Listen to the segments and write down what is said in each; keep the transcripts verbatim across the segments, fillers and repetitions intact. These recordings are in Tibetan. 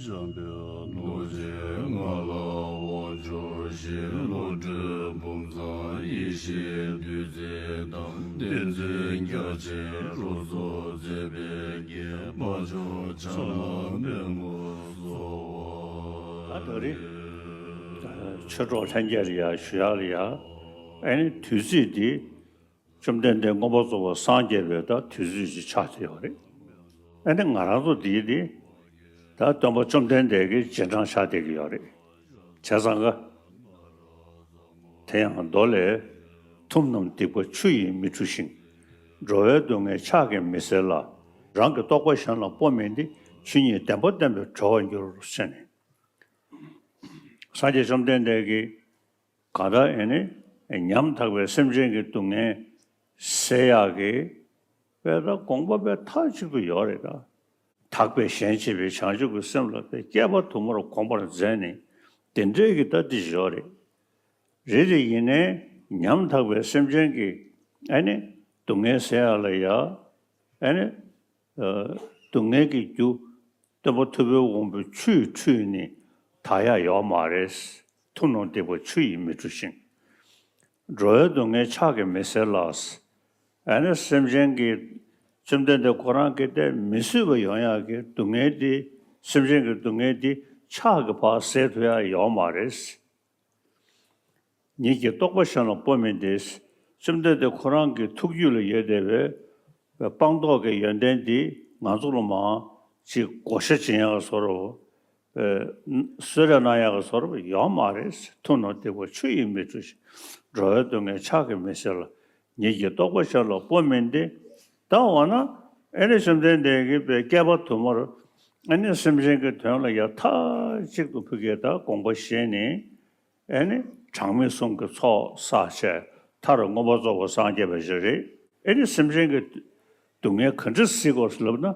འཇམ་དཔལ་རྡོ་རྗེ་ངག་དབང་ཕྱོགས་བཞིར་བློ་གྲོས་བུམ་ཚང་ཡེ་ཤེས་བདུད་རྩི་དང་། བསྟན་འཛིན་རྒྱ་ཆེན་རོལ་མཚོ་མཛད་པའི་རྒྱལ། སྨྲ་མཆོག་ཕྱག་ན་པདྨོ་གསོལ་བ། ད་དེ་རིང་ཆོས་གྲོགས་ལྷན་རྒྱས་ལ་ཡ་ཞུ་ཡག་ལ་ཡ། ཨ་ནི་དུས་ཚིགས་འདི་བཅོམ་ལྡན་འདས་མངོན་པར་རྫོགས་པར་སངས་རྒྱས་པའི་ད་དུས་ཚོད་ཅིག་ཆགས་བསྡད་ཡོད་རེད། ཨ་ནི་ང་རང་ཚོ་འདིའི་འདི་ད་སྟོན་པ་བཅོམ་ལྡན་འདས་ཀྱི་རྗེས་འབྲང་ཆགས་བསྡད་ཀྱི་ཡོད་རེད། བྱས་ཙང་ཀ་དེ་ཡང་མདོ་ལས། ཐུབ་རྣམས་སྡིག་པ་ཆུ་ཡིས་མི་འཁྲུ་ཞིང་། འགྲོ་བའི་སྡུག་བསྔལ་ཕྱག་གིས་མི་སེལ་ལ། རང་གི་རྟོགས་པ་གཞན་ལ་སྤོ་མིན་ཏེ། ཆོས་ཉིད་བདེན་པ་བསྟན་པས་གྲོལ་བར་འགྱུར། ཟེར་ནས། སངས་རྒྱས་བཅོམ་ལྡན་འདས་ཀྱིས་གང་ལྟར་ཨེ་ནི་ཉམ་ཐག་པའི་སེམས་ཅན་གྱི་སྡུག་བསྔལ་སེལ་ཡག་གི་དཔེ་ད་དགོངས་པ་དཔེ་མཐའ་གཅིག་ཏུ་ཡོད་རེད་ད། དག་པའི་ཞེན་བྱེད་པའི་བྱང་ཆུབ་ཀྱི་སེམས་ལ་དཔེ་བསྐལ་པ་དུ་མར་གོམས་པར་མཛད་ནས་དེ་འདྲའི་གི་ད་འདི་ཡོད་རེད། རེད་དེ་ཡིན་ནའི་ཉམ་ཐག་པའི་སེམས་ཅན་གྱི་ཨེ་ནི་སྡུག་བསྔལ་སེལ་ཡག་ལ་ཡ་ཨེ་ནི། སྡུག་བསྔལ་གྱི་རྒྱུ་སྟོན་པ་ཐུབ་པའི་དབང་པོས་ཆུས་འཁྲུད་ནས་དག་ཡག་ཡོད་མ་རེད། ཐུབ་རྣམས་སྡིག་པ་ཆུ་ཡིས་མི་འཁྲུ་ཞིང་། འགྲོ་བའི་སྡུག་བསྔལ་ཕྱག་གིས་མི་སེལ་ལ། ཨ་ནི་སེམས་ཅན་གྱི་བཅོམ་ལྡན་འདས་ཁོ་རང་གིས་ཏེ་མི་བཟོད་པ་ཡོང་ཡག་གི་སྡུག་བསྔལ་དེ་སེམས་ཅན་གྱི་སྡུག་བསྔལ་དེ་ཕྱག་གིས་ཕར་སེལ་ཐུབ་ཡག་ཡོད་མ་རེད། ཉིད་ཀྱི་རྟོགས་པ་གཞན་ལ་སྤོ་མིན་ཏེ། བཅོམ་ལྡན་འདས་ཁོ་རང་གི་ཐུགས་རྒྱུད་ལ་ཡོད་བསྡད་པའི་སྤངས་རྟོགས་ཀྱི་ཡོན་ཏན་འདི་ང་ཚོ་ལ་མར་ཅིག་བགོ་བཤའ་བྱེད་ཡག་བཟོ་འདྲ་བོ། གསོལ་རས་གནང་ཡག་བཟོ་འདྲ་བོ་ཡོད་མ་རེད། ཐུབ་རྣམས་སྡིག་པ་ཆུ་ཡིས་མི་འཁྲུ་ཞིང་། འགྲོ་བའི་སྡུག་བསྔལ་ཕྱག་གིས་མི་སེལ་ལ། ཉིད་ཀྱི་རྟོགས་པ་གཞན་ལ་སྤོ་མིན་ཏེ། ད་འོ་ན་ཨེ་ནི་བཅོམ་ལྡན་འདས་ཀྱིས་པའི་བསྐལ་པ་དུ་མར་ཨེ་ནི་སེམས་ཅན་གྱི་དོན་ལ་ཡ་མཐའ་གཅིག་ཏུ་ཕ་གིར་ད་དགོངས་པ་བཞེས་ནས། ཨེ་ནི་གྲངས་མེད་གསུམ་གྱི་ཚོགས་བསགས་བྱས་མཐར་མངོན་པར་རྫོགས་པར་སངས་རྒྱས་པ་ཞིག་རེད། ཨེ་ནི་སེམས་ཅན་གྱི་སྡུག་བསྔལ་ག་འདྲ་སེལ་དགོས་ལབ་ན།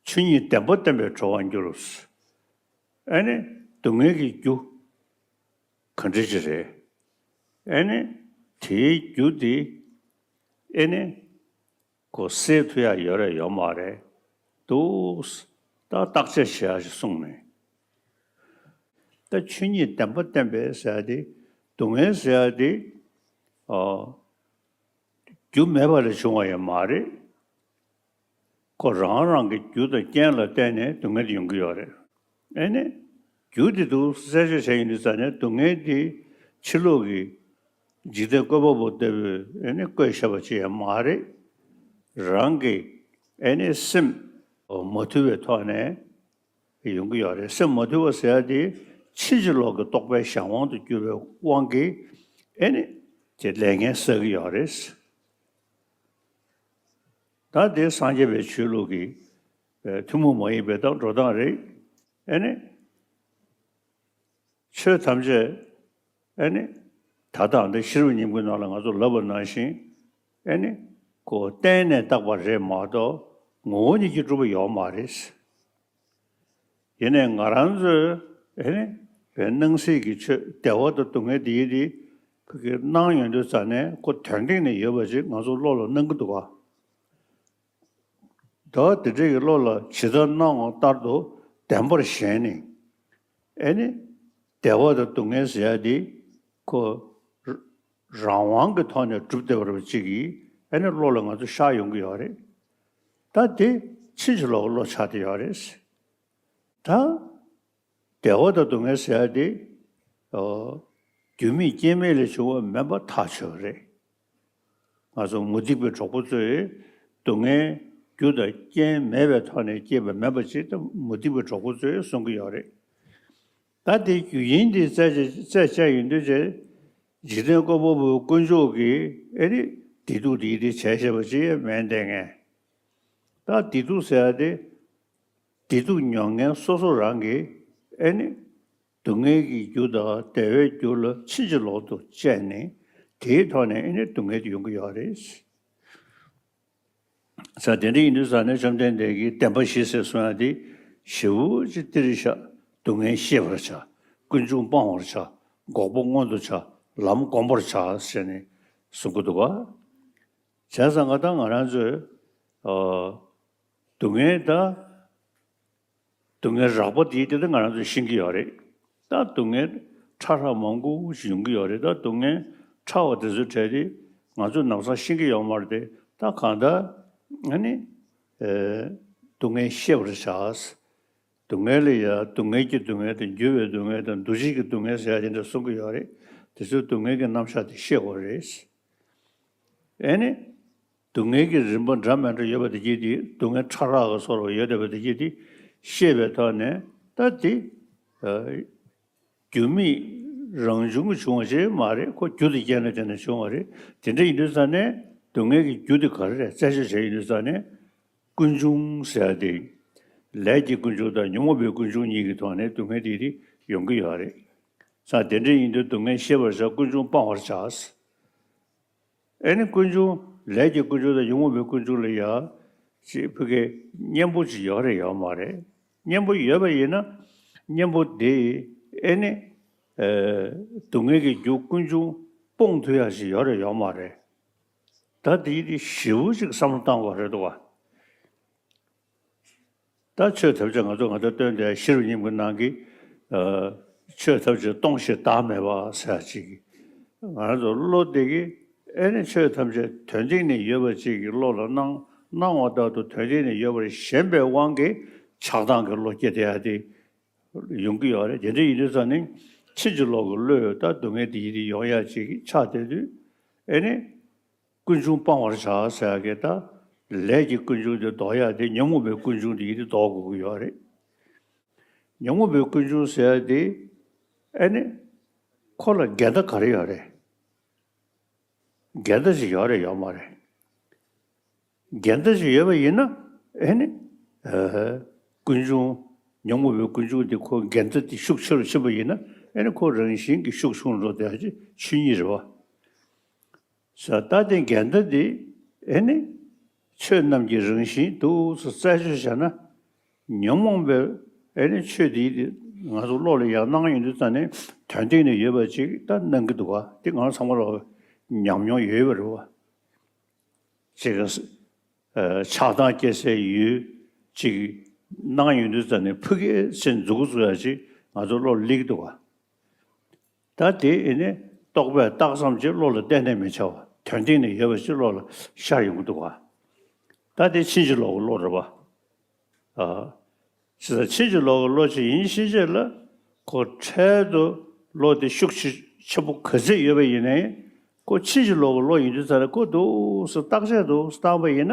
ཆོས་ཉིད་བདེན་པ་བསྟན་པས་གྲོལ་བར་འགྱུར། ཨེ་ནི་སྡུག་བསྔལ་གྱི་རྒྱུ་ག་འདྲ་ཅིག་རེད། ཨེ་ནི་དེའི་རྒྱུ་དེ་ཨེ་ནི། ཁོ་སེལ་ཐུབ་ཡག་ཡོད་རེད་ཡོད་མ་རེད་འདུག་ད་བརྟག་དཔྱད་བྱེད་ཡག་ཞིག་གསུངས་ནས། ད་ཆོས་ཉིད་བདེན་པ་བསྟན་པས་ཟེར་ཡག་དེ་སྡུག་བསྔལ་ཟེར་ཡག་དེ་ཨ། རྒྱུ་མེད་པ་ལས་བྱུང་བ་ཡང་མ་རེད། ཁོ་རང་རང་གི་རྒྱུ་དང་རྐྱེན་ལ་བརྟེན་ནས་སྡུག་བསྔལ་དེ་ཡོང་གི་ཡོད་རེད། ཨེ་ནི། རྒྱུ་དེ་འདུག་རྩད་གཅོད་བྱས་ཡོང་དུས་ཙ་ནས་སྡུག་བསྔལ་དེ་ཕྱི་ལོགས་ཀྱི་འཇིག་རྟེན་བཀོད་པ་པོ་ལྟ་བུས་ཨེ་ནི་བཀོད་བཞག་པ་ཅིག་ཡང་མ་རེད། རང་གི་ཨེ་ནི་སེམས་མ་དུལ་བའི་ཐོག་ནས་ཡོང་གི་ཡོད་རེད། སེམས་མ་དུལ་བ་ཟེར་ཡ་དེ་ཕྱིན་ཅི་ལོག་གི་རྟོག་པའི་གཞན་དབང་དུ་གྱུར་པའི་དབང་གིས་ཨེ་ནི་དེ་ལས་ངན་བསགས་ཀྱི་ཡོད་རེད། ད་དེ་སངས་རྒྱས་པའི་ཆོས་ལུགས་ཀྱི་ཐུན་མོང་མ་ཡིན་པའི་ད་འགྲོ་སྟངས་རེད། ཨེ་ནི། ཆོས་ཐམས་ཅད་ཨེ་ནི། ད་ལྟ་འདི་ཤེས་རབ་སྙིང་པོའི་ནང་ལ་ང་ཚོ་ལབ་པ་ནང་བཞིན་ཨེ་ནི། ཁོ་བརྟེན་ནས་བཏགས་པ་རེད་མ་གཏོགས་ངོ་བོ་ཉིད་ཀྱིས་གྲུབ་པ་ཡོད་མ་རེད། ཡིན་ནའི་ང་རང་ཚོས་ཨེ་ནི། བའི་སྣང་སྲིད་ཀྱི་ཆོས་བདེ་བ་དང་སྡུག་བསྔལ་འདི་ཡིན་དེ་ཕ་གིར་སྣང་ཡོང་དུས་ཙ་ནས་ཁོ་དོན་སྟེང་ནས་ཡོད་པ་ཅིག་ང་ཚོ་བློ་ལ་སྣང་གི་འདུག་ག་ད་དེ་འདྲ་གི་བློ་ལ་ཇི་ལྟར་སྣང་བ་ལྟར་དུ་བདེན་པར་ཞེན་ནས། ཨེ་ནི། བདེ་བ་དང་སྡུག་བསྔལ་ཟེར་ཡ་འདི་ཁོ་རང་དབང་གི་ཐོག་ནས་གྲུབ་བསྡད་པ་ཅིག་གིས་ཨེ་ནི་བློ་ལ་ང་ཚོ་ཤར་ཡོང་གི་ཡོད་རེད། ད་དེ་ཕྱིན་ཅི་ལོག་གི་བློ་ཆགས་བསྡད་ཡོད་རེད། ད། བདེ་བ་དང་སྡུག་བསྔལ་ཟེར་ཡ་དེ། ཨོ། རྒྱུ་མེད་རྐྱེན་མེད་ལས་བྱུང་བ་མིན་པ་ཐག་ཆོད་པ་རེད། ང་ཚོ་མུ་སྟེགས་པའི་གྲོགས་པོ་ཚོས་སྡུག་བསྔལ་རྒྱུ་དང་རྐྱེན་མེད་པའི་ཐོག་ནས་སྐྱེས་པ་མིན་པ་ཅིག་ད་མུ་སྟེགས་པའི་གྲོགས་པོ་ཚོས་གསུང་གི་ཡོད་རེད། ད་དེ་རྒྱུ་ཡིན་དེ་རྩད་རྩད་བཅད་ཡོང་དུས་ཚེ། འཇིག་རྟེན་བཀོད་པ་པོའི་དཀོན་མཆོག་གིས་ཨེ་རེད་བདེ་སྡུག་དེ་དེ་བྱས་བྱས་པ་ཅིག་མེད་བསྡད་མཁན། ད་བདེ་སྡུག་ཟེར་ཡ་དེ། བདེ་སྡུག་མྱོང་མཁན་སོ་སོ་རང་གིས་ཨེ་ནི། སྡུག་བསྔལ་གྱི་རྒྱུ་དང་བདེ་བའི་རྒྱུ་ལ་ཕྱིན་ཅི་ལོག་ཏུ་དཔྱད་ནས་དེའི་ཐོག་ནས་ཨེ་ནི་སྡུག་བསྔལ་དེ་ཡོང་གི་ཡོད་རེད། ས་དེ་འདྲ་ཡིན་དུས་ས་ནས་བཅོམ་ལྡན་འདས་ཀྱིས་བདེན་པ་བཞི་ཟེར་གསུང་ཡ་དེ་ཞེ་པོ་ཅིག་ཏིལ་བཞག་སྡུག་བསྔལ་ཤེས་པར་བྱ། ཀུན་འབྱུང་སྤང་བར་བྱ། འགོག་པ་མངོན་དུ་བྱ། ལམ་བསྒོམ་པར་བྱ་ཟེར་ནས་གསུང་གི་འདུག་ག་བྱས་ཙང་ང་དང་ང་རང་ཚོས་ཨ། སྡུག་བསྔལ་དང་ སྡུག་བསྔལ་རགས་པ་དེ་དེ་ད་ང་རང་ཚོས་ཤེས་ཀྱི་ཡོད་རེད། ད་སྡུག་བསྔལ་ཕྲ་རགས་མང་པོ་ཞིག་ཡོང་གི་ཡོད་རེད། ད་སྡུག་བསྔལ་ཕྲ་བ་དེ་ཚོའི་གྲས་དེ་ང་ཚོས་ལམ་སང་ཤེས་ཀྱི་ཡོད་མ་རེད་དེ། ད་གང་ལྟར་ཨ་ནི་ཨེ་སྡུག་བསྔལ་ཤེས་པར་བྱ། སྡུག་བསྔལ་ལ་ཡ་སྡུག་བསྔལ་གྱི་སྡུག་བསྔལ་དང་འགྱུར་བའི་སྡུག་བསྔལ་དང་འདུ་བྱེད་ཀྱི་སྡུག་བསྔལ་ཟེར་ཡ་དེ་འདྲ་གསུང་གི་ཡོད་རེད། དེ་ཚོའི་སྡུག་བསྔལ་གྱི་རྣམ་གཞག་དེ་ཤེས་དགོས་རེད། ཨེ་ནི། སྡུག་བསྔལ་གྱི་རིམ་པ་འདྲ་མི་འདྲ་ཡོད་པ་དེ་གྱིས་དེ་སྡུག་བསྔལ་ཕྲ་རགས་ཀྱི་སོགས་ལ་ཡོད་བསྡད་པ་དེ་གྱིས་དེ་ཤེས་པའི་ཐོག་ནས་ད་དེ་ཨ་རྒྱུ་མེད་རང་བྱུང་གི་བྱུང་བ་ཞིག་མ་རེད། ཁོ་རྒྱུ་དེ་རྐྱེན་ལ་བརྟེན་ནས་བྱུང་བ་རེད། དེ་འདྲ་ཡིན་དུས་ཙང་ནས་སྡུག་བསྔལ་གྱི་རྒྱུ་དེ་ག་རེ་རེད་རྩད་གཅོད་བྱས་ཡིན་དུས་ཙང་ནས་ཀུན་འབྱུང་ཟེར་ཡ་དེ་ལས་ཀྱི་ཀུན་འབྱུང་དང་ཉོན་མོངས་པའི་ཀུན་འབྱུང་གཉིས་ཀྱི་ཐོག་ནས་སྡུག་བསྔལ་དེ་དེ་ཡོང་གི་ཡོད་རེད། ཙང་དེ་འདྲ་ཡིན་དུས་སྡུག་བསྔལ་ཤེས་པར་བྱ། ཀུན་འབྱུང་སྤང་བར་བྱ། ཨེ་ནི་ཀུན་འབྱུང་ལས་ཀྱི་ཀུན་འབྱུང་དང་ཉོན་མོངས་པའི་ཀུན་འབྱུང་ལ་ཡ་ཅིག་ཕ་གི་གཉེན་པོ་ཅིག་ཡོད་རེད་ཡོད་མ་རེད། གཉེན་པོ་ཡོད་པ་ཡིན་ན་གཉེན་པོ་དེ་ཨེ་ནི་ཨེ་སྡུག་བསྔལ་གྱི་རྒྱུ་ཀུན་འབྱུང་སྤོང་ཐུབ་ཡ་ཞིག་ཡོད་རེད་ཡོད་མ་རེད། ད་དེ་དེ་ཞེ་པོ་ཅིག་བསམ་བློ་བཏང་དགོས་རེད་འདུག་བ། ད་ཆོས་ཐམས་ཅད་ང་ཚོ་ང་ཚོ་སྟོན་དེ་ཤེས་རབ་སྙིང་པོའི་ནང་གི་ཨ་ཆོས་ཐམས་ཅད་སྟོང་ཞིང་བདག་མེད་པ་ཟེར་ཅིག་ང་ཚོ་བློ་དེ་གི་ཨེ་ནི་ཆོས་ཐམས་ཅད་དོན་སྟེང་ནས་ཡོད་པ་ཅིག་གི་བློ་ལ་སྣང་སྣང་བ་ལྟར་དུ་དོན་སྟེང་ནས་ཡོད་པར་ཞེན་པའི་དབང་གིས་ཆགས་སྡང་གི་བློ་སྐྱེ་བསྡད་ཡ་དེ་ཡོང་གི་ཡོད་རེད། དེ་འདྲ་ཡིན་དུས་ཙང་ནི་ཕྱིན་ཅི་ལོག་གི་བློས་ད་སྡུག་བསྔལ་དེ་ཡིད་དེ་ཡོང་ཡ་ཅིག་ཆགས་བསྡད་དུས་ཨེ་ནི། ཀུན་འབྱུང་སྤང་བར་བྱ་ཟེར་ཡ་གི་ད་ལས་ཀྱི་ཀུན་འབྱུང་དེ་ལྡོག་ཡ་དེ་ཉོན་མོངས་པའི་ཀུན་འབྱུང་དེ་ཡིན་དེ་ལྡོག་དགོས་ཀྱི་ཡོད་རེད། ཉོན་མོངས་པའི་ཀུན་འབྱུང་ཟེར་ཡ་དེ་ཨེ་ནི་ཁོ་ལ་འགལ་ཟླ་ག་རེ་ཡོད་རེད། འགལ་ཟླ་ཞིག་ཡོད་རེད་ཡོད་མ་རེད། འགལ་ཟླ་ཞིག་ཡོད་པ་ཡིན་ན་ཨེ་ནི་ཨ་ཀུན་འབྱུང་ཉོན་མོངས་པའི་ཀུན་འབྱུང་དེ་ཁོ་འགལ་ཟླ་དེ་ཤུགས་ཆེ་རུ་ཕྱིན་པ་ཡིན་ན་ཨེ་ནི་ཁོ་རང་བཞིན་གྱིས་ཤུགས་ཆུང་འགྲོ་བསྡད་ཡ་ཅིག་ཆོས་ཉིད་རེད་བ། ས་ད་དེ་འགལ་ཟླ་དེ་ཨེ་ནི་ཆོས་རྣམས་ཀྱི་རང་བཞིན་འདུག་སེ་རྩད་གཅོད་བྱས་ན་ཉོན་མོངས་པའི་ཨེ་ནི་ཆོས་དེ་ང་ཚོ་བློ་ལ་ཡང་སྣང་ཡོང་དུས་ཙང་ནས་དོན་སྟེང་ནས་ཡོད་པ་ཅིག་ད་སྣང་གི་འདུག་ག་དེ་ང་ཚང་མ་ལ་ཉམས་མྱོང་ཡོད་པ་རེད་བ། ཅིག་ཨ་ཆགས་སྡང་སྐྱེ་སའི་ཡུལ་ཅིག་སྣང་ཡོང་དུས་ཙང་ནས་ཕ་གི་ཟེར་མཛུབ་གུ་བཙུགས་ཡ་ཅིག་ང་ཚོ་བློ་ལ་སླེབས་ཀྱི་འདུག་ག་ད་དེ་ཨེ་ནི་རྟོག་པས་བཏགས་ཙམ་གྱིས་བློ་ལ་གཏན་ནས་མི་འཆར་བ། དོན་སྟེང་ནས་ཡོད་པ་ཞིག་བློ་ལ་ཤར་ཡོང་གི་འདུག་ག་ད་དེ་ཕྱིན་ཅི་ལོག་གི་བློ་རེད་བ། ཨ། ཇི་ལྟར་ཕྱིན་ཅི་ལོག་གི་བློ་ཅིག་ཡིན་ཕྱིན་ཆད་ལ་ཁོ་འཕྲལ་དུ་བློ་དེ་ཤུགས་ཆེ་ཆེན་པོ་ག་ཚོད་ཡོད་པ་ཡིན་ནའི་ཁོ་ཕྱིན་ཅི་ལོག་གི་བློ་ཡིན་དུས་ཙང་ནས་ཁོ་འདུག་སེ་བརྟག་དཔྱད་འདུག་སེ་བཏང་པ་ཡིན་ན་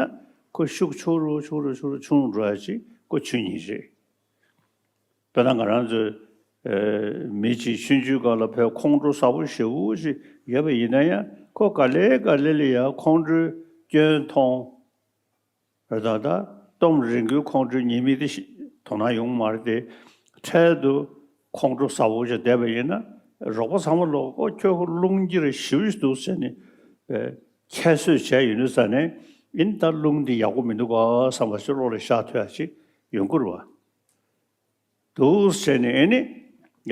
ཁོ་ཤུགས་ཆུང་རུ་ཆུང་རུ་ཆུང་རུ་ཆུང་རུ་འགྲོ་ཡ་ཅིག་ཁོ་ཆོས་ཉིད་རེད། དཔེར་ན་ང་རང་ཚོའི་ཨེ་མི་གཅིག་ཆུང་ཆུང་སྒང་ལ་བོད་ཁོང་ཁྲོ་ཟ་བོ་ཞེ་པོ་ཞིག་ཡོད་པ་ཡིན་ན་ཡང་ཁོ་ག་ལེ་ག་ལེ་ལ་ཡང་ཁོང་ཁྲོའི་སྐྱོན་མཐོང་། རེད་ད་ད་གཏོང་རིང་གི་ཁོང་ཁྲོའི་ཉེས་དམིགས་དེ་ཤི་དོ་སྣང་ཡོང་མ་རེད་དེ། འཕྲལ་དུ་ཁོང་ཁྲོ་ཟ་བོ་ཞིག་བསྡད་པ་ཡིན་ན་རོགས་པ་ཚང་མ་ལོག་ཨོ་ཁྱོད་ཁོ་རླུང་འགྱིར་ཞེ་པོ་ཞིག་འདུག་ཟེར་ནས་ཨེ་ཁྱད་གསོད་བྱས་ཡོང་དུས་ཙང་ནས་ཨིན་ད་རླུང་འདི་ཡག་པོ་མི་འདུག་ག་བསམ་པ་ཞིག་བློ་ལ་ཤར་ཐུབ་ཡ་ཞིག་ཡོང་གི་རེད་བ། འདུག་ཟེར་ནས་ཨེ་ནི་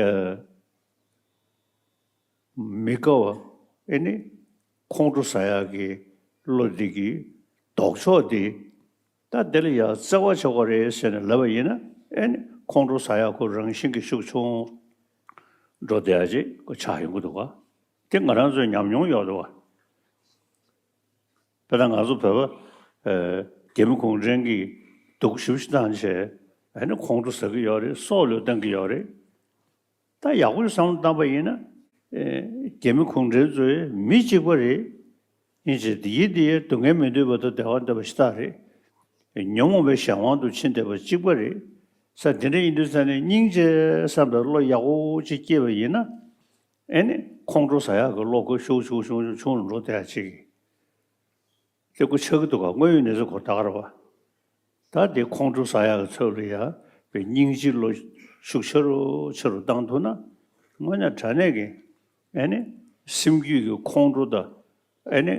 ཨ་མི་དགའ་བ་ཨེ་ནི་ཁོང་ཁྲོ་ཟ་ཡག་གི་བློ་འདི་གི་ལྡོག་ཕྱོགས་འདི་ད་འདི་ལ་ཡང་བརྩེ་བ་ཆོག་ག་རེད་ཟེར་ནས་ལབ་པ་ཡིན་ན་ཨེ་ནི་ཁོང་ཁྲོ་ཟ་ཡག་ཁོ་རང་བཞིན་གྱི་ཤུགས་ཆུང་འགྲོ་བསྡད་ཡག་ཅིག་ཁོ་ཆགས་ཡོང་གི་འདུག་ག་དེ་ང་རང་ཚོའི་ཉམས་མྱོང་ཡོད་འདུག་ག་དཔེར་ན་ང་ཚོ་བོད་པ་ཨེ་རྒྱ་མི་གུང་ཁྲན་གྱིས་སྡུག་ཞེ་པོ་ཞིག་བཏང་བྱས་ཨ་ནི་ཁོང་ཁྲོ་ཟ་གི་ཡོད་རེད། སྲོག་བློས་བཏང་གི་ཡོད་རེད། ད་ཡག་པོ་ཞིག་བསམ་བློ་བཏང་པ་ཡིན་ན་ཨེ་རྒྱ་མི་གུང་ཁྲན་ཚོའི་མི་གཅིག་པ་རེད། ཡིན་ཕྱིར་དེ་ཡིན་དེ་ཡིན་སྡུག་བསྔལ་མི་འདོད་པ་དང་བདེ་བ་འདོད་པ་ཞིག་ད་རེད། ཉོན་མོངས་པའི་གཞན་དབང་དུ་ཕྱིན་བསྡད་པ་གཅིག་པ་རེད། ས་དེ་འདྲ་ཡིན་དུས་ས་ནས་སྙིང་རྗེ་བསམ་པའི་བློ་ཡག་པོ་ཅིག་སྐྱེས་པ་ཡིན་ན་ཨེ་ནི་ཁོང་ཁྲོ་ཟ་ཡག་གི་བློ་ཁོ་ཤུགས་ཆུང་ཆུང་ཆུང་ཆུང་རུ་འགྲོ་བསྡད་ཡག་ཅིག་དེ་ཁོ་ཆགས་ཀྱི་འདུག་ག་དངོས་ཡོད་གནས་ཚུལ་ཁོ་ད་ག་རེད་བ། ད་དེ་ཁོང་ཁྲོ་ཟ་ཡག་གི་ཚོད་ལ་ཡ་བའི་སྙིང་རྗེ་བློ་ཤུགས་ཆེ་རུ་ཆེ་རུ་བཏང་ཐུབ་ན་དངོས་གནས་དྲང་གནས་ཀྱི་ཨེ་ནི་སེམས་རྒྱུད་ཀྱི་ཁོང་ཁྲོ་དང་ཨེ་ནི་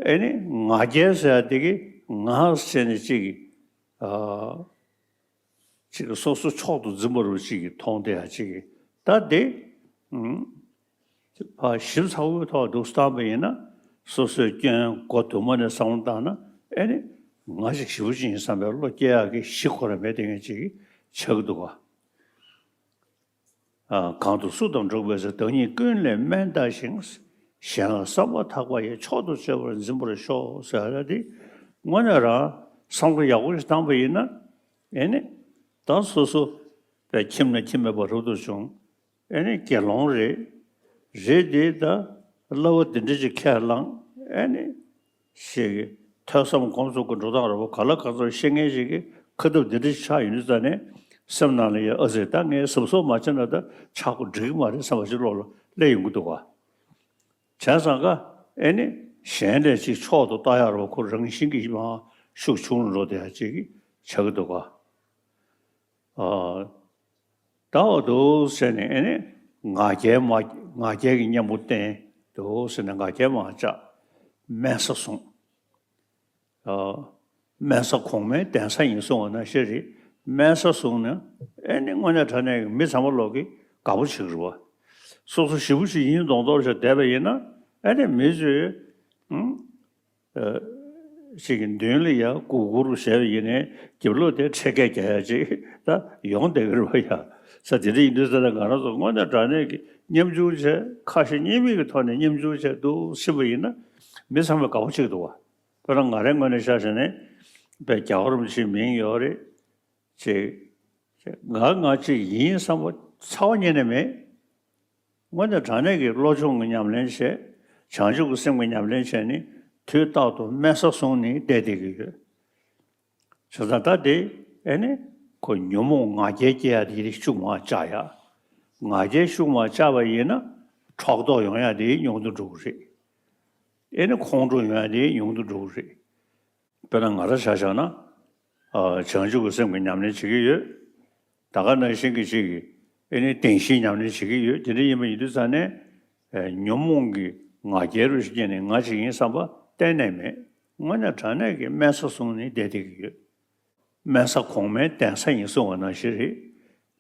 ཨེ་ནི་ང་རྒྱལ་ཟེར་ཡ་དེ་གི་ང་ཟེར་ནས་ཅིག་གི་ཨ། ཅིག་སོ་སོ་མཆོག་ཏུ་འཛིན་པ་རུ་ཅིག་གིས་མཐོང་བསྡད་ཡ་ཅིག་གིས་ད་དེ་ཨུམ། ཕར་ཞིབ་ཚགས་པོའི་ཐོག་འདུག་བཏང་པ་ཡིན་ན་སོ་སོའི་སྐྱོན་མགོ་དུ་མ་ནས་བསམ་བློ་བཏང་ན་ཨེ་ནི་ང་ཞིག་ཞེ་པོ་ཅིག་ཡིན་བསམ་པའི་བློ་སྐྱེ་ཡག་གི་གཞི་ཁོ་རང་མེད་དེ་ངས་ཅིག་གིས་ ཆགས་འདུག་ག་ཨ། གང་དུ་སུ་དང་འགྲོགས་པའི་ཚེ། བདག་ཉིད་ཀུན་ལས་དམན་བལྟ་ཞིང་། གཞན་ལ་བསམ་པ་ཐག་པ་ཡིས། མཆོག་ཏུ་གཅེས་པར་འཛིན་པར་ཤོག་ཟེར་ཡ་དེ། དངོས་གནས་རང་བསམ་བློ་ཡག་པོ་ཞིག་བཏང་པ་ཡིན་ན། ཨེ་ནི། ད་སོ་སོ་པའི་ཁྱིམ་ནས་ཁྱིམ་མེད་པར་འགྲོ་དུ་བྱུང་། ཨེ་ནི་དགེ་སློང་རེད། རེད་དེ་ད་བསླབ་པ་འདི་འདྲ་ཅིག་ཁས་བླངས། ཨེ་ནི་ཞིག་གི་ཐོས་བསམ་སྒོམ་གསུམ་གྱི་འགྲོ་སྟངས་རེད་པ། ག་ལ་ག་ཚོད་ཤེས་མཁན་ཞིག་གི་ཁ་ཐུབ་འདི་འདྲ་ཅིག་ཆགས་ཡོང་དུས་ཙ་ནས། སེམས་ནང་ལ་ཡ། ཨ་ཙི། ད་ངས་གཟབ་གཟབ་མ་བྱས་ན་ད་ཆག་སྒོ་འགྲིག་གི་མ་རེད་བསམ་པ་ཅིག་བློ་ལ་སླེབས་ཡོང་གི་འདུག་ག་བྱས་ཙང་ཀ། ཨེ་ནི་གཞན་ལས་ཅིག་མཆོག་ཏུ་ལྟ་ཡག་རེད་པ། ཁོ་རང་བཞིན་གྱིས་མར་ཤུགས་ཆུང་རུ་འགྲོ་བསྡད་ཡག་ཅིག་ཆགས་ཀྱི་འདུག་ག་ཨ། ད་འོ་འདུག་ཟེར་ནས། ཨེ་ནི་ང་རྒྱལ་མ། ང་རྒྱལ་གྱི་གཉེན་པོ་བསྟེན་འདུག་ཟེར་ནས་ང་རྒྱལ་མ་བཅག་དམན་ས་བཟུང་། ཨ། དམན་ས་གོང་མའི་གདན་ས་ཡིན་གསུང་བ་ནང་བཞིན་རེད། དམན་ས་བཟུང་ནས། ཨེ་ནི་དངོས་གནས་དྲང་གནས་ཀྱི་མི་ཚང་མ་ལོག་གི་དགའ་པོ་བྱེད་ཀྱི་རེད་པ། སོ་སོ་ཞེ་པོ་ཞིག་ཡིན་མདོག་མདོག་བྱས་བསྡད་པ་ཡིན་ན། ཨེ་ནི་མི་ཚོས། ཨང་། ཨ། ཅིག་གི་མདུན་ལ་ཡ་གུར་གུར་བྱས་པ་ཡིན་ནའི། རྒྱབ་ལོགས་དེ་འཕྲེད་བརྒྱབ་རྒྱག་ཡ་ཅིག་ད་ཡོང་བསྡད་ཀྱི་རེད་པ་ཡ། ས་དེ་འདྲ་ཡིན་དུས་ཙ་ན་ང་རང་ཚོ་དངོས་གནས་དྲང་གནས་ཀྱི་ཉམ་ཆུང་བྱས། ཁ་ཞེ་གཉིས་མེད་ཀྱི་ཐོག་ནས་ཉམ་ཆུང་བྱས་འདུག་ཕྱིན་པ་ཡིན་ན། མི་ཚང་མས་དགའ་པོ་བྱེད་ཀྱི་འདུག་པ། དཔེར་ན་ང་རའི་ངོས་ནས་ཆ་བཞག་ནས། དཔེ་རྒྱལ་བ་རིན་པོ་ཆེའི་མིང་ཡོད་རེད། ཅེས། ང་ང་ཅིག་ཡིན་བསམ་པ་ཚ་བ་ཉིད་ནས་མེད། དངོས་གནས་དྲང་གནས་ཀྱི་བློ་སྦྱོང་གི་ཉམས་ལེན་བྱས། བྱང་ཆུབ་ཀྱི་སེམས་ཀྱི་ཉམས་ལེན་བྱས་ནས། དུས་རྟག་ཏུ་དམན་ས་བཟུང་ནས་བསྡད་བསྡད་ཀྱི་ཡོད། བྱས་ཙང་ད་དེ། ཨེ་ནི་ཁོ་ཉོན་མོངས་ང་རྒྱལ་སྐྱེ་ཡ་དེ་ཤུགས་མར་བཅག་ཡ། ང་རྒྱལ་ཤུགས་མར་བཅག་པ་ཡིན་ན། ཕྲག་དོག་ཡོང་ཡ་དེ་ཉུང་དུ་འགྲོ་གི་རེད། ཨེ་ནི་ཁོང་ཁྲོ་ཡོང་ཡ་དེ་ཉུང་དུ་འགྲོ་གི་རེད། དཔེར་ན་ང་རང་ཆ་བཞག་ན། ཨ། བྱང་ཆུབ་ཀྱི་སེམས་ཀྱི་ཉམས་ལེན་བྱེད་ཀྱི་ཡོད། ད་ག་ནང་བཞིན་གྱི་ཅིག་གི། ཨེ་ནི་བདེན་བཞིའི་ཉམས་ལེན་བྱེད་ཀྱི་ཡོད། དེ་འདྲ་ཡིན་པ་ཡིན་དུས་ཙ་ནས། ཨེ། ཉོན་མོངས་ཀྱི་ང་རྒྱལ་རུ་སྐྱེས་ནས་ང་ཅིག་ཡིན་བསམ་པ་གཏན་ནས་མེད། དངོས་གནས་དྲང་གནས་ཀྱི་དམན་ས་བཟུང་ནས་བསྡད་བསྡད་ཀྱི་ཡོད། དམན་ས་གོང་མའི་གདན་ས་ཡིན་གསུང་བ་ནང་བཞིན་རེད།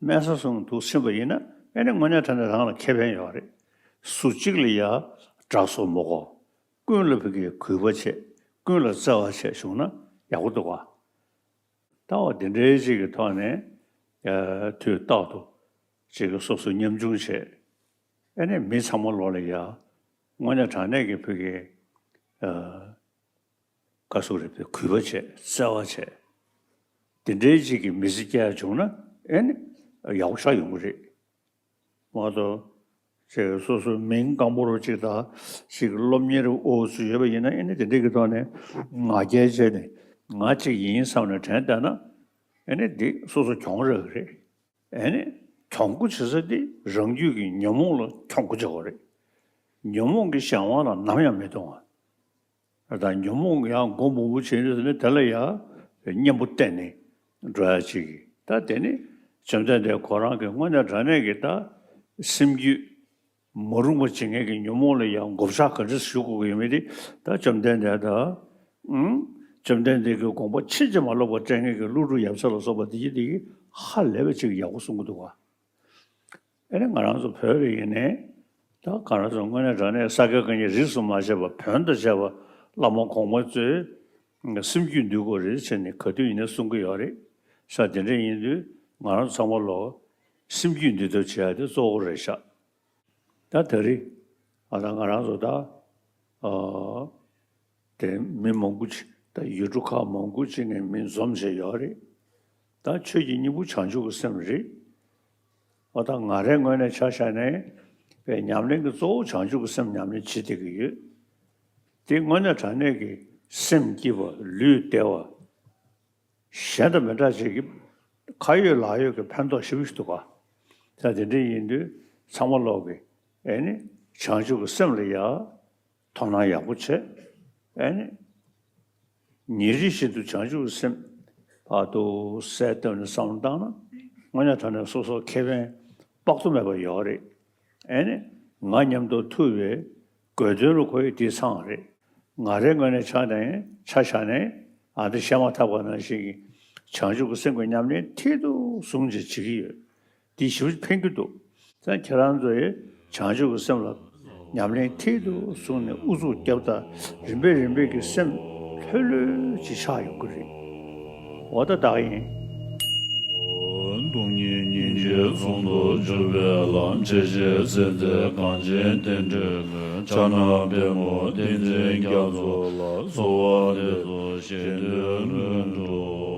དམན་ས་བཟུང་འདུག་ཕྱིན་པ་ཡིན་ན། ཨེ་ནི་དངོས་གནས་དྲང་གནས་རང་ལ་ཁེ་ཕན་ཡོད་རེད། སུ་གཅིག་ལ་ཡ་དགྲ་བཟོ་མི་དགོས། ཀུན་ལ་ཕ་གིའི་གུས་པ་བྱེད། ཀུན་ལ་བརྩེ་བ་བྱེད་བྱུང་ན་ཡག་པོ་འདུག་ག་ད་འོ་དེ་འདྲའི་ཅིག་གི་ཐོག་ནས། ཨ། དུས་རྟག་ཏུ་ཅིག་གི་སོ་སོ་ཉམ་ཆུང་བྱས། ཨེ་ནི་མི་ཚང་མ་ལོག་ལ་ཡ། དངོས་གནས་དྲང་གནས་ཀྱི་ཕ་གིའི། ཨ། ག་ཟེར་རེད། དཔེ་གུས་པ་བྱས། བརྩེ་བ་བྱས། དེ་འདྲའི་ཅིག་གི་མི་ཚེ་སྐྱེལ་ཡ་བྱུང་ན། ཨེ་ནི་ཡག་པོ་ཞེ་དྲག་ཡོང་གི་རེད། མ་གཏོགས། ཅིག་སོ་སོའི་མིང་སྐམ་པོ་རུ་ཅིག་དང་། ཅིག་སློབ་གཉེར་འོ་ཚོད་ཡོད་པ་ཡིན་ན། ཨེ་ནི་དེ་འདྲའི་གི་ཐོག་ནས་ང་རྒྱལ་བྱས་ནས་ང་ཅིག་ཡིན་བསམ་ནས་དྲན་བསྡད་ན། ཨེ་ནི་འདི་སོ་སོ་གྱོང་རག་གི་རེད། ཨེ་ནི་གྱོང་པོ་བྱེད་ས་དེ་རང་རྒྱུད་ཀྱི་ཉོན་མོངས་ལ་གྱོང་པོ་བྱེད་དགོས་རེད། ཉོན་མོངས་ཀྱི་གཞན་དབང་ལ་ནམ་ཡང་མི་གཏོང་བ། ད་ཉོན་མོངས་ཡང་མགོ་མང་པོ་བྱས་ནས་ཟེར་ནས། དེ་ལ་ཡང་གཉེན་པོ་བསྟེན་ནས་འགྲོ་ཡ་ཅིག་ད་དེ་ནི་བཅོམ་ལྡན་འདས་ཁོ་རང་གི་དངོས་གནས་དྲང་གནས་ཀྱི་ད་སེམས་རྒྱུད་མ་རུངས་པ་བྱེད་མཁན་གྱི་ཉོན་མོངས་ལ་ཡང་བགོ་བཤའ་ག་འདྲ་ཞུ་དགོས་ཀྱི་ཡོད་མེད་དེ། ད་བཅོམ་ལྡན་འདས་དང་། ཨང་། བཅོམ་ལྡན་འདས་ཀྱི་དགོངས་པ་ཕྱིན་ཅི་མ་ལོག་པར་སྤྲད་མཁན་གྱི་ཀླུ་སྒྲུབ་ཡབ་སྲས་ལ་སོགས་པ་དེ་གྱིས་དེ་གྱིས་ཧ་ལས་པ་ཅིག་ཡག་པོ་གསུང་གི་འདུག་ག་ཨེ་ནི་ང་རང་ཚོ་བོད་པ་ཡིན་ནའི། ད་ང་རང་ཚོ་དངོས་གནས་དྲང་གནས་ས་དགེ་བཀའ་རྙིང་རིས་སུ་མ་ཆད་པ། བོན་དང་བཅས་པ་བླ་མ་གོང་མ་ཚོས་སེམས་རྒྱུད་འདུལ་དགོས་རེད་ཟེར་ནས་ག་དུས་ཡིན་ནའི་གསུང་གི་ཡོད་རེད་ཤག་དེ་འདྲ་ཡིན་དུས་ང་རང་ཚང་མ་ལོ་སེམས་རྒྱུད་འདུལ་ཐབས་བྱེད་ཡ་དེ་གཙོ་བོ་རེད་ཤག་ད་དེ་རིང་ཨ་ད་ང་རང་ཚོ་ད། ཨ། དེ་མི་མང་པོ་ཅིག་ད་ཡུལ་གྲུ་ཁག་མང་པོ་ཅིག་ནས་མི་འཛོམས་བྱས་ཡོད་རེད། ད་ཆོས་ཀྱི་སྙིང་པོ་བྱང་ཆུབ་ཀྱི་སེམས་རེད། འོ་ད་ང་རའི་ངོས་ནས་ཆ་བཞག་ནས། པའི་ཉམས་ལེན་གྱི་གཙོ་བོ་བྱང་ཆུབ་ཀྱི་སེམས་ཉམས་ལེན་བྱེད་བསྡད་ཀྱི་ཡོད། དེ་དངོས་གནས་དྲང་གནས་ཀྱི་སེམས་སྐྱིད་པ། ལུས་བདེ་བ། གཞན་དང་མི་འདྲ་ཅིག་གི་ཁ་ཡོད་ལག་ཡོད་ཀྱི་ཕན་ཐོགས་ཞེ་པོ་ཞིག་འདུག་ག་ད་དེ་འདྲ་ཡིན་དུས་ཚང་མ་ལོག་གི་ཨེ་ནི་བྱང་ཆུབ་ཀྱི་སེམས་ལ་ཡ་དོ་སྣང་ཡག་པོ་བྱེད། ཨེ་ནི་ཉིན་རེ་བཞིན་དུ་བྱང་ཆུབ་ཀྱི་སེམས་བར་དུ་གསལ་བཏབ་ནས་བསམ་བློ་བཏང་ན། དངོས་གནས་དྲང་གནས་སོ་སོར་ཁེ་ཕན་དཔག་ཏུ་མེད་པ་ཡོད་རེད། ཨེ་ནི་ང་མཉམ་དུ་ཐུག་པའི་དགོས་དོན་ལ་གོ་ཡི་དེ་ཚང་རེད། ང་རའི་ངོས་ནས་ཆ་ནས་ཆ་བཞག་ནས། ཨ་འདི་བཤད་མ་ཐག་པ་ནང་བཞིན་གྱི་བྱང་ཆུབ་ཀྱི་སེམས་ཀྱི་ཉམས་ལེན་མཐིལ་དུ་བཟུང་བྱས་བྱེད་ཀྱི་ཡོད། འདི་ཞེ་པོ་ཕན་གྱི་འདུག་ད་ཁྱེད་རང་ཚོ་ཡི་བྱང་ཆུབ་ཀྱི་སེམས་ལ་ཉམས་ལེན་མཐིལ་དུ་བཟུང་ནས་ཨུ་ཚུགས་རྒྱབ་དང་། རིམ་པས་རིམ་པས་ཀྱི་སེམས་ལྷོད་ལྷོད་ཅིག་ཆགས་ཡོང་གི་རེད། འོ་ད་ད་ག་ཡིན། སྟོང་ཉིད་སྙིང་རྗེ་ཟུང་དུ་འཇུག་པའི་ལམ། ཇི་ཞིག་གསལ་མཛད་གངས་ཅན་བསྟན་འགྲོའི་མགོན། ཕྱག་ན་པདྨོ་བསྟན་འཛིན་རྒྱ་མཚོ་ལ། གསོལ་བ་འདེབས་སོ་གཞན་དོན་མགོན་འགྲུབ།